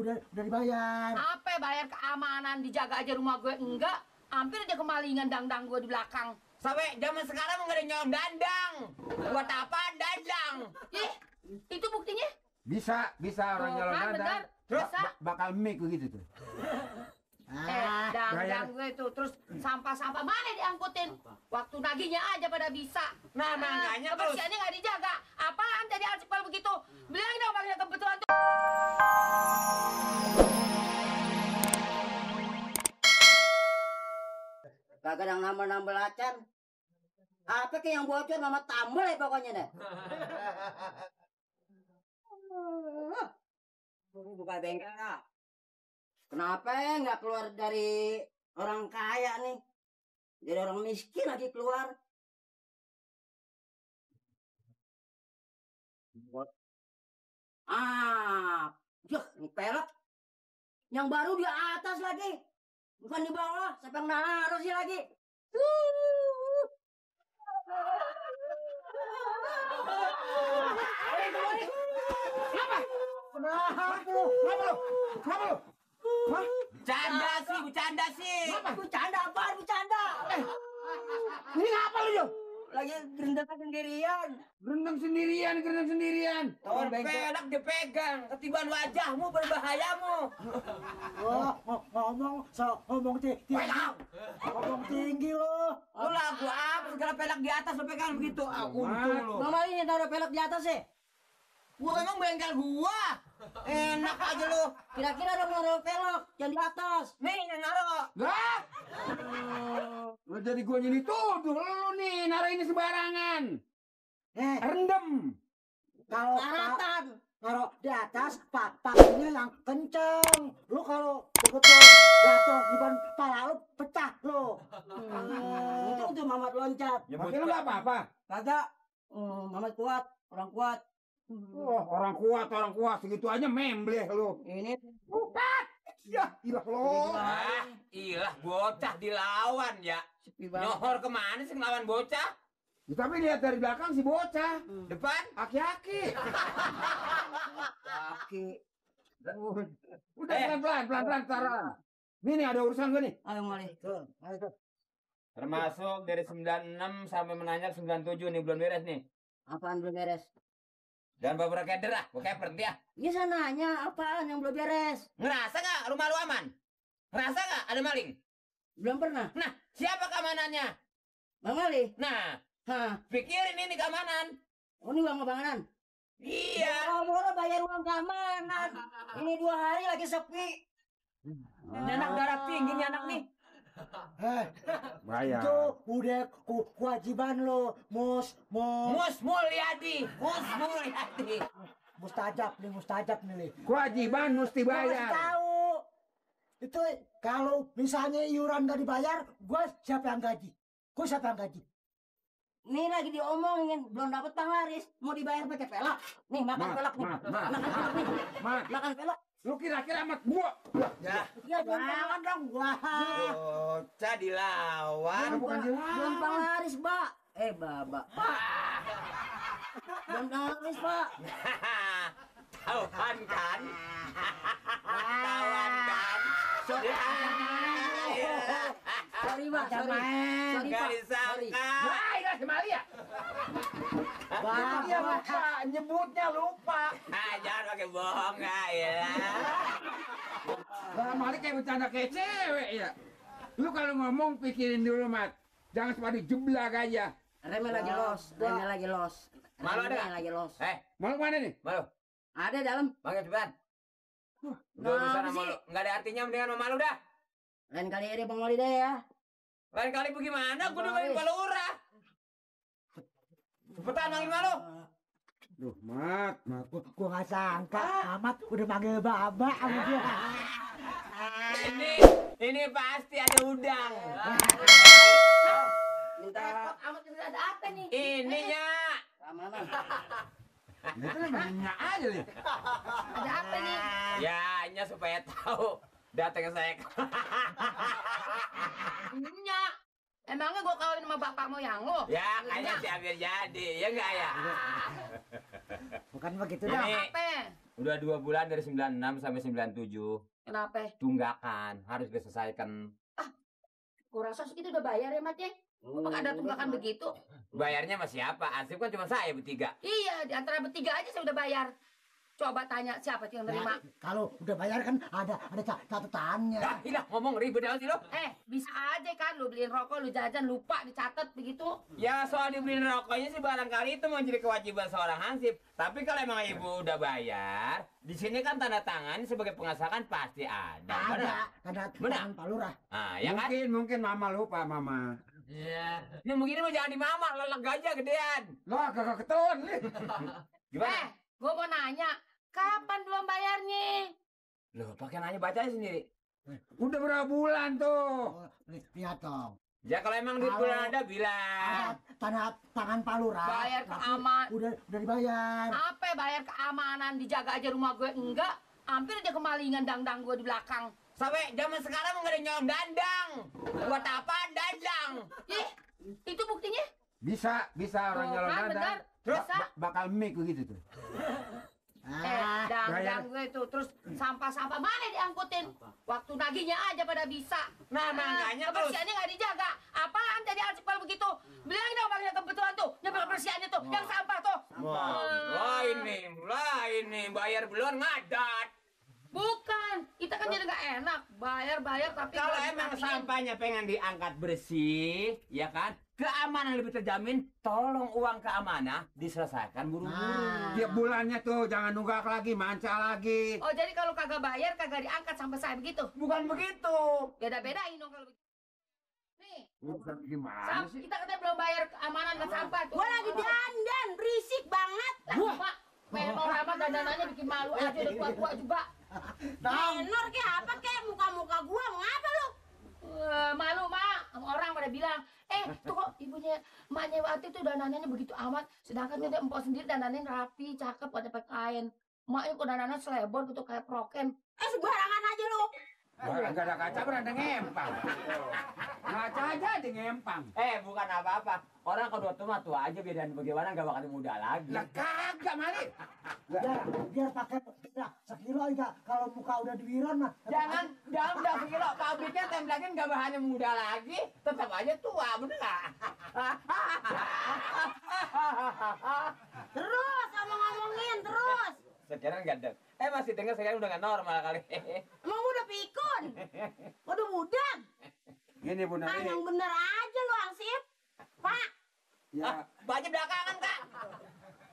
udah dibayar. Apa bayar keamanan dijaga aja rumah gue enggak? Hampir aja kemalingan dangdang gue di belakang. Sampai zaman sekarang nggak ada nyolong dandang. Buat apa dandang? Ih, itu buktinya? Bisa orang nyolong Kan, dandang. benar. Terus Bisa. bakal mic begitu tuh. Dangdang gue itu terus sampah-sampah mana diangkutin? Waktu nagihnya aja pada bisa. Nah, makanya terus. kebersihannya nggak dijaga. Apaan jadi arsipal begitu? Bilangin dong bangnya kebetulan tuh. Kagak yang nambel-nambel acan. Apa ke yang bocor mama tambel ya pokoknya deh. Buka bengkel ah. Kenapa nggak keluar dari orang kaya nih? Dari orang miskin lagi keluar. Ini pelek. Yang baru di atas lagi. Bukan di bawah. Siapa yang naruh sih lagi? Bercanda sih. Bercanda apaan? Bercanda. Ini ngapa lu, Jo? Lagi gerendeng sendirian. Gerendeng sendirian. Tawar pelak dipegang. Ketiban wajahmu berbahayamu. Ngomong tinggi lo. Lu lagu apa? Segala pelak di atas lu pegang begitu. Untung lu. Mama ini taruh pelek di atas sih. Gua emang bengkel gua. Enak aja lu. Kira-kira dong naruh pelek yang di atas. Nih yang naruh. Lah. Lu jadi gua jadi tuduh lu nih naruh ini sembarangan. Rendem. Kalau Karatan. kalau di atas pakainya yang kenceng. Lu kalau begitu jatuh di ban pala lu pecah lu. Itu tuh Mamat loncat. Pakai lu nggak apa-apa. Kagak. Mamat kuat, orang kuat. Oh, orang kuat segitu aja membleh lu. Ini Ya, ilah lo. Ilah bocah dilawan ya. sepi banget. Nyohor kemana sih ngelawan bocah? Ya, tapi lihat dari belakang si bocah. Depan? Aki-aki. Kaki. Udah pelan-pelan taruh. Nih ada urusan gue nih. Ayo Mali. Termasuk dari 96 sampai menanjak 97 nih belum beres nih. Apaan belum beres? Dan beberapa keder lah, gue keper dia. Iya sananya apaan yang belum beres? Ngerasa nggak rumah lu aman? Ngerasa nggak ada maling? Belum pernah. Nah, siapa keamanannya? Bang Mali. Nah, Hah. pikirin ini keamanan. Oh ini uang kebanganan. Iya. Kalau bayar uang keamanan. Ini 2 hari lagi sepi. Ini anak darah tinggi nih anak nih. Bayar. Itu udah kewajiban lo, Mus Mulyadi. mustajab nih. Kewajiban mesti Gua kasih bayar. tahu. Itu kalau misalnya iuran gak dibayar, gua siapa yang gaji? Ini lagi diomongin, belum dapat penglaris, mau dibayar pakai pelak. Nih makan Mat, pelak nih. mat. Makan pelak nih. Mat, Makan pelak. lu kira-kira amat gua. Ya, Iya jangan dong gua. bocah dilawan. Bukan Belum dia. penglaris, Mbak. Mbak. Pak. Belum penglaris, Pak. Tawan kan? Tawan kan? Sorry, Pak. Sorry, Gak Pak. disangka. Ini si Malia. Dia lupa, nyebutnya lupa. Jangan pakai bohong gak ya. Lah Mali kayak bercanda kayak cewek ya. Lu kalau ngomong pikirin dulu, Mat. Jangan cuma dijeblak aja. Remnya lagi los. Malu ada Remnya nggak? lagi los. Mau mana nih? Malu. Ada dalam. Panggil cepetan. Udah urusan sama lu. Nggak ada artinya mendingan sama malu dah. Lain kali ini Bang Mali deh ya. Lain kali bagaimana? Gue udah balik balurah. Cepetan manggil malu. Duh, Mat. Gua gak sangka Amat udah manggil Baba sama dia. Ini pasti ada udang. Minta Amat ada apa nih? Ininya. keamanan. Itu nanya aja nih. Ada apa nih? Ya, nya supaya tahu datang saya. Nya. Emangnya gua kawin sama bapak moyang lo? Ya, kayaknya sih hampir jadi. Ya enggak ya? Bukan begitu Ini dah. Apa? Udah 2 bulan dari 96 sampai 97. Kenapa? Tunggakan harus diselesaikan. Kurang sos itu udah bayar ya, Mat ya? Apa nggak ada tunggakan begitu? Bayarnya sama siapa? Ansip kan cuma saya bertiga. Iya, di antara bertiga aja saya udah bayar. Coba tanya siapa yang terima. Kalau udah bayar kan ada catatannya. Dah, hilang ngomong ribet aja sih lo. Bisa aja kan lu beliin rokok, lu jajan lupa dicatat begitu. Ya soal dibeliin rokoknya sih barangkali itu mau jadi kewajiban seorang hansip. Tapi kalau emang ibu udah bayar, di sini kan tanda tangan sebagai pengasahan pasti ada. Ada Benar? Pak Lurah. Ah, ya kan? Mungkin mama lupa mama. Iya. Ini mungkin mah jangan dimamah, leleg aja gedean. Lo kagak ketelan nih. Gimana? Gua mau nanya, kapan belum bayarnya? Loh, pakai nanya baca aja sendiri. Udah berapa bulan tuh? Oh, lihat dong. Ya kalau emang duit Kalau- bulan ada bilang. Ada tanda tangan Pak Lurah. Bayar tapi keaman. Udah dibayar. Apa bayar keamanan dijaga aja rumah gue enggak? Hampir aja kemalingan dangdang gue di belakang. Sampai zaman sekarang nggak ada nyolong dandang. Buat apa dandang? Ih, itu buktinya? Bisa orang Tuh nyolong kan, dandang. benar. Terus? Bakal mik begitu tuh. Dangdang gue itu terus sampah-sampah mana diangkutin? Waktu nagihnya aja pada bisa. Nah, makanya terus. Kebersihannya nggak dijaga. Apaan jadi arsip kalau begitu? Bilangin dong bang yang kebetulan tuh, yang kebersihannya tuh, yang sampah tuh. Lah ini bayar belum ngadat. Bukan, kita kan jadi nggak enak bayar tapi Kalau nggak emang diperhatiin. sampahnya pengen diangkat bersih, ya kan? Keamanan lebih terjamin, tolong uang keamanan diselesaikan buru-buru. Nah. Tiap bulannya tuh jangan nunggak lagi, manca lagi. Oh jadi kalau kagak bayar kagak diangkat sampai saya begitu. Bukan begitu. Beda-bedain dong kalau begitu. Nih, Gimana sih? kita katanya belum bayar keamanan dan sampah tuh. Gua lagi dandan, berisik banget. Lah, Mak, menor amat dandanannya bikin malu aja udah tua-tua juga. Menor kayak apa kayak muka-muka gua, mau apa lu? Malu, Mak. Orang pada bilang, tuh kok ibunya emaknya Wati tuh dandanannya begitu amat. Sedangkan dia empok sendiri dandannya rapi, cakep, pada pakai kain. Emaknya kok dandanannya selebor gitu kayak prokem. Sembarangan aja lu. Gak ada kaca beranda ngempang. Kaca aja ada ngempang. Bukan apa-apa. Orang kalau tua aja bedaan bagaimana nggak bakal muda lagi. Lah kagak Mali. Biar pakai sekilo aja. Kalau muka udah diwiran mah. Jangan udah sekilo pabriknya templakin nggak bahannya muda lagi, tetap aja tua, bener nggak? Terus ngomongin terus. Sekarang nggak ada. Masih dengar sekarang udah nggak normal kali. Emang gua udah pikun. Udah mudah. Gini Bu Nari. Yang bener aja lu Ansip. Pak, Ya, Baju belakangan kak.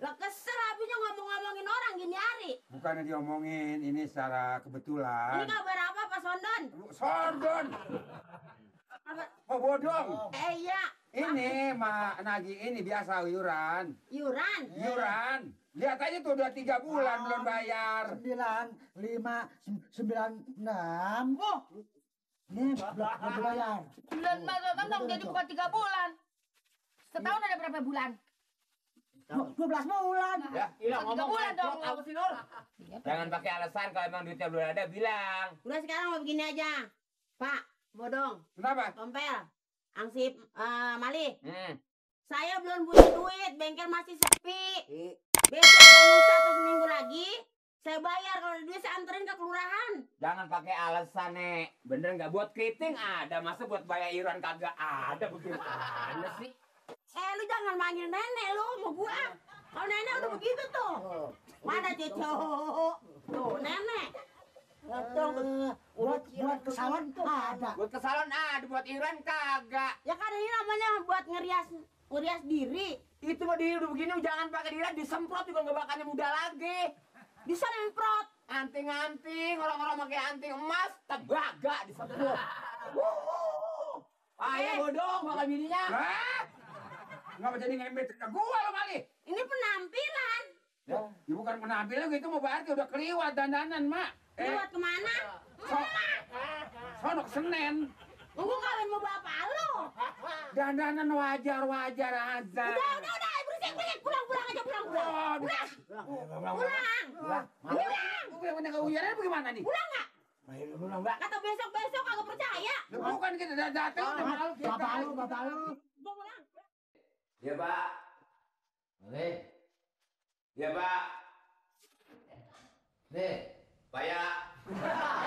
lah kesel habisnya ngomongin orang gini hari. bukannya diomongin ini secara Ini kebetulan. kabar apa Pak Sondon? Sondon. Oh bodong. Iya. Ini mah nagih ini biasa iuran. Yuran. Iuran. Lihat aja tuh udah 3 bulan belum bayar. 9, 5, 9, 6. Oh, ini belum dibayar. 9 dong jadi bukan 3 bulan. Setahun ada berapa bulan? 12 bulan. Ya, hilang Tiga ngomong bulan dong. apa sih Nur? Jangan pakai alasan kalau emang duitnya belum ada bilang. Udah sekarang mau begini aja. Pak, bodong, Kenapa? tompel, Ansip, Mali. Saya belum punya duit, bengkel masih sepi. Besok atau lusa atau seminggu lagi, saya bayar. Kalau ada duit saya anterin ke kelurahan. Jangan pakai alasan nek. Bener nggak buat keriting ada, masa buat bayar iuran kagak ada bagaimana sih? Lu jangan manggil nenek lu sama gua. Kalau nenek udah begitu tuh. Mana cucu? Tuh, nenek. Buat kesalahan ada. Buat kesalahan ada, buat iuran kagak. Ya kan ini namanya buat ngerias diri. Itu mah diri udah begini jangan pakai diri disemprot juga nggak bakalnya muda lagi. Bisa nemprot. Anting-anting orang-orang pakai anting emas tebaga disemprot. Ayah bodong makan bininya. Hah? Ngapa jadi ngembet ke gua lo Mali? Ini penampilan. Ya bukan penampilan gitu mau berarti udah keliwat dandanan mak. Buat kemana? Sono Senen. Gua kawin mau bapak lu. Dandanan wajar aja. Udah, berisik. Pulang aja, pulang. Pulang ke uyaran bagaimana nih? Pulang nggak? Belum mbak. Kata besok kagak percaya. Bukan kita datang udah malu kita. Bapak lu. Gua pulang. Ya pak. Ya pak. Nih, Pak ya.